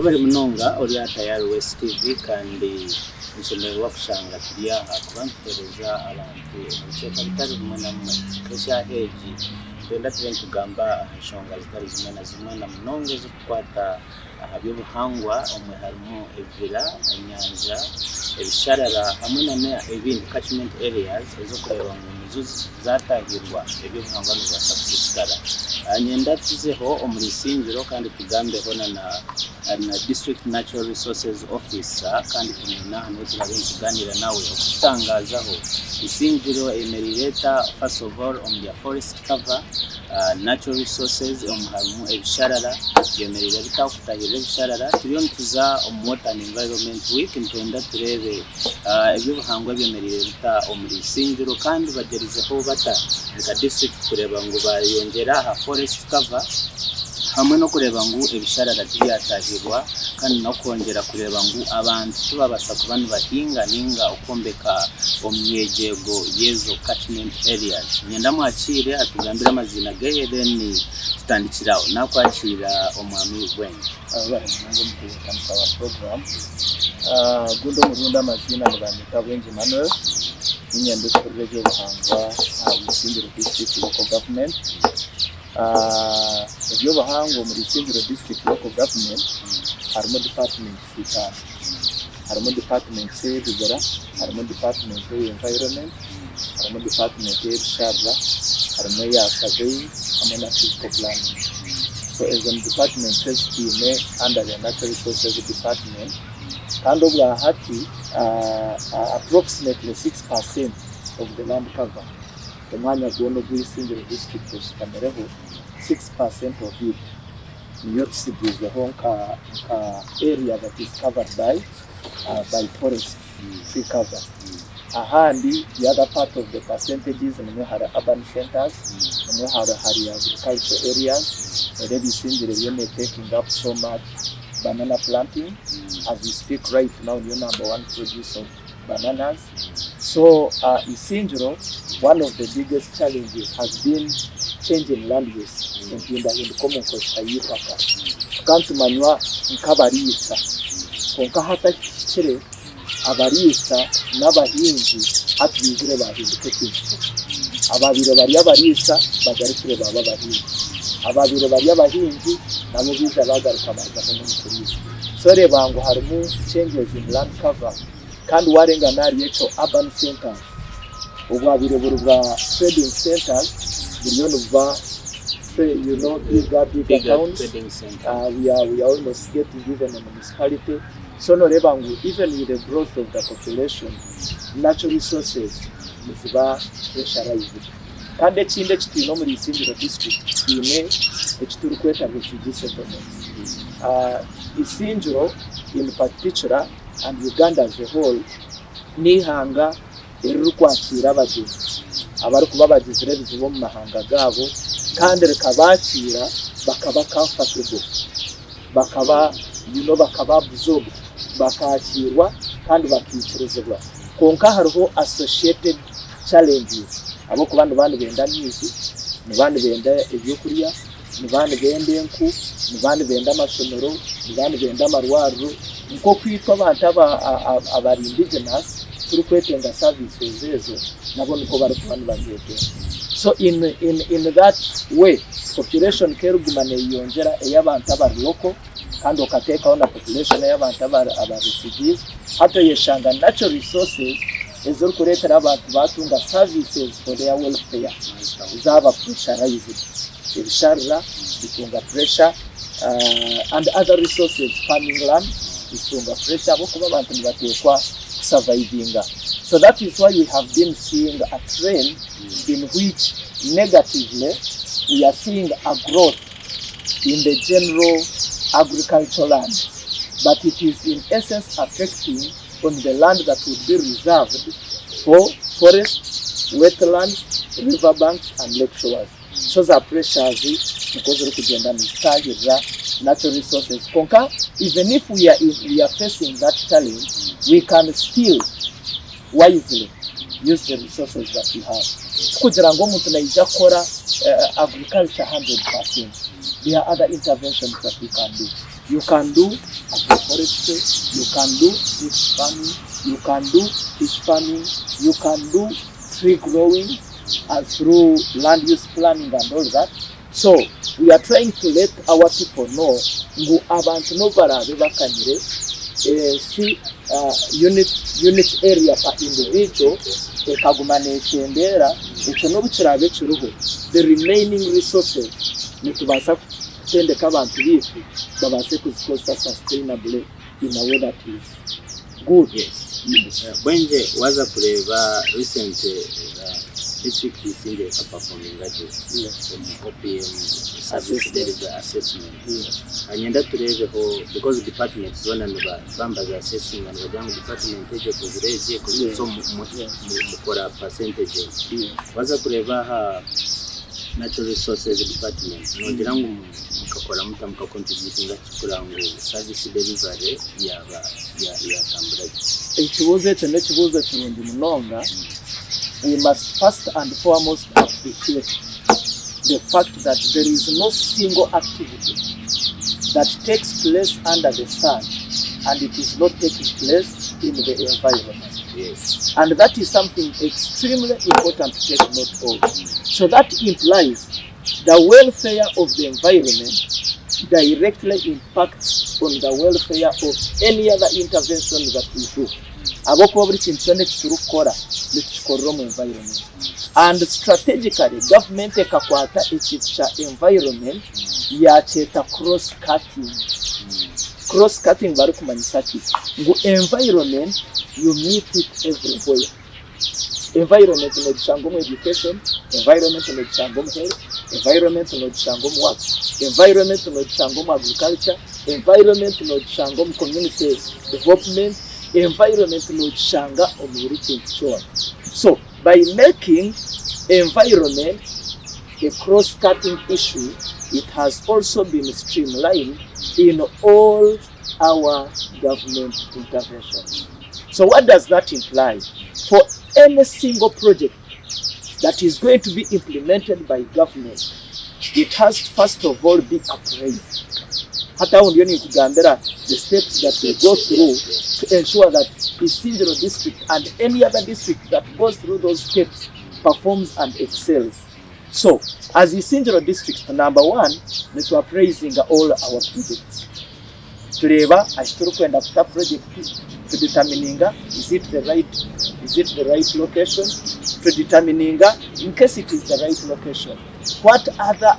Webare munonga ori aha Tayari West TV kandi nshemererwa kushanga turi aha kuba nituheereza abantu omu bicweka bitari bimwe na bimwe. Nk'eshaaha egi nitwenda tube nitugamba aha nshonga zitari zimwe na zimwe na munonga ezirikukwata aha by'obuhangwa omwe harimu ebibira, enyanja, ebisharara hamwe nana ebindi catchment areas ez'okureeba ngu nizo zaatahirwa eby'obuhangwa nibibaasa kusiisikara. Niinyenda tuzeho omuri Isingiro kandi tugambeho nana na District Natural Resources Officer kandi tumwine aha niwe turaabe nitugaaniira nawe okututangaazaho Isingiro eyemereire eta first of all omu bya forest cover, Natural resources omu harimu ebisharara byemereire bita okutahirira ebisharara turiyo nituza omu water and environment week nitwenda tureebe eby'obuhangwa byemereire bita omuri Isingiro kandi bagyerizeho bata nka district kureeba ngu bayongyera aha forest cover hamwe n'okureeba ngu ebisharara tibyatahirwa kandi n'okwongyera kureeba ngu abantu tibabaasa kuba nibahinga ninga okwombeka omu myegyeego y'ezo catchment areas. Niinyenda mwakiire atugambire amaziina ge then tutandikire aho. Naakwakiira Omwami Bwengye. Webare munonga omu kutebeekanisa wa program. Ogundi omurundi amaziina nibanyeta Bwengye Emmanuel, niinye ndikukurira eby'obuhangwa aha Isingiro District Local Government. Eby'obuhangwa omuri Isingiro District Local Government harimu departments itaano. Harimu departments ey'ebibira, harimu department eya environment, harimu department ey'ebisharara, harimu eya surveying hamwe na physical planning. So ezo ni departments ezi twine under the natural resources department kandi obwahati approximately 6% of the land cover omwanya gwona ogu Isingiro district eshutamireho, 6% of it niyo tutsigiizeho nka nka area that is covered by by forest tree cover. Ahandi the other part of the percentages nimwo hari urban centers, nimwo hari hari agricultural areas, reero Isingiro eriyo ne taking up so much banana planting, as we speak right now niyo number one producer of bananas. So Isingiro one of the biggest challenges has been change in land use, empindahinduka omu nkozesa y'eitaka. Tukaba nitumanywa nk'abariisa kwonka hati ahu tuhikire abariisa n'abahingi hati baizire baahinduka ekintu kimwe. Abaabaire bari abariisa bagarukire baaba abahingi, abaabaire bari abahingi nabo baija baagaruka baazaho n'omu kuriisa. So oreeba ngu harimu changes in land cover kandi waarengana ahari ekyo urban centers obwabaire buri bwa trading centers buriyo nibuba bigger bigger towns, we are almost getting even a municipality. So noreeba ngu even with the growth of the population, natural resources niziba pressurized. Kandi ekindi eki twine omuri Isingiro district, twine eki turikweta refugee settlements. Isingiro in particular and Uganda as a whole n'eihanga eririkwakiira abagyenyi abarikuba bagizire ebizibu omu mahanga gaabo kandi rikabakiira bakaba comfortable, bakaba bakaba absorbed, bakakiirwa kandi bakaikirizibwa. Kwonka hariho associated challenges ahabw'okuba nibaba nibenda amaizi, nibaba nibenda ebyokurya, nibaba nibenda enku, nibaba nibenda amashomero, nibaba nibenda amarwariro. Nk'oku itwe abantu abari indigenous turikwetenga services ezo, nabo nikwo barikuba nibazetenga. So in that way, population ku erikuguma neeyeyongyera ey'abantu abari local kandi okateekaho na population ey'abantu aba refugees, hati oyeshanga natural resources ezirikureetera abantu baatunga services for their welfare zaaba pressurized. Ebisharara bitunga pressure and other resources, farming land zitunga pressure ahabw'okuba abantu nibateekwa kusurvivinga. So that is why we have been seeing a trend in which negatively we are seeing a growth in the general agricultural land, but it is in essence affecting on the land that would be reserved for forests, wetlands, river banks and lake shores. So za pressures nikwo zirikugyenda nizitahirira natural resources. Kwonka even if we are facing that challenge, we can still wisely use the resources that we have. Tikugira ngu omuntu naija kukora agriculture 100%. There are other interventions that we can do. You can do agroforestry, you can do mixed farming, you can do fish farming, you can do tree growing through land use planning and all that. So we are trying to let our people know ngu abantu n'obu baraabe bakanyire ensi unit, unit area per individual ekaguma neekyendeera, ekyo n'obu kiraabe kiriho, the remaining resources nitubaasa kutendeka abantu baitu babaase kuzikozesa sustainably in a way that is good. Yes. Bwengye waaza kureeba recent district Isingiro ekaperforminga gye omu OPM service Assessment. Delivery assessment. Niinyenda tureebeho because departments zoona niba bambaza assessinga nibagira ngu department egi ekozire egi ekozire so mukora percentages. Waza kureeba aha natural resources department nogira ngu mukakora muta mukacontributinga ki kureba ngu service delivery yaba yatambura gye? Ekibuuzo ekyo n'ekibuuzo kirungi munonga. We must first and foremost appreciate the fact that there is no single activity that takes place under the sun and it is not taking place in the environment. And that is something extremely important to take note of. So that implies the welfare of the environment directly impacts on the welfare of any other intervention that we do. Ahabw'okuba buri kintu kyona eki turikukora nitukikorera omu environment. And strategically, government ekakwata ekintu kya environment yakyeta cross cutting. Cross cutting barikumanyisa ki? Ngu environment, you meet it everywhere. Environment nogishanga omu education, environment nogishanga omu health, environment nogishanga omu works, environment nogishanga omu agriculture, environment nogishanga omu community development, environment nogishanga omu buri kintu kyona. So by making environment a cross-cutting issue, it has also been streamlined in all our government interventions. So what does that imply? For any single project that is going to be implemented by government, it has to first of all be appraised. Hata aho ndiyo nikugambira the steps that we go through to ensure that Isingiro District and any other district that goes through those steps performs and excels. So, as Isingiro District, number one, ni appraising all our projects. Tureba ahi turikwenda kuta project, tudetermininga is it the right location, tudetermininga in case it is the right location, what other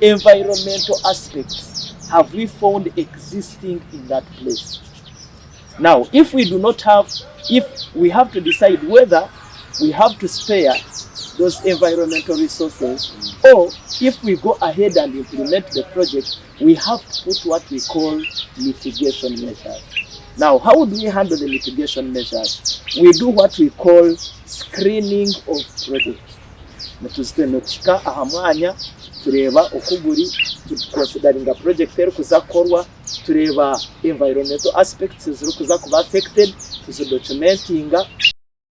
environmental aspects have we found existing in that place. Now, if we do not have, if we have to decide whether we have to spare those environmental resources or if we go ahead and implement the project, we have to put what we call mitigation measures. Now, how do we handle the mitigation measures? We do what we call screening of projects. Nituhika aha mwanya tureeba oku guri, tuconsideringa project erikuza kukorwa, tureeba environmental aspects ezirikuza kuba affected, tuzidocumentinga.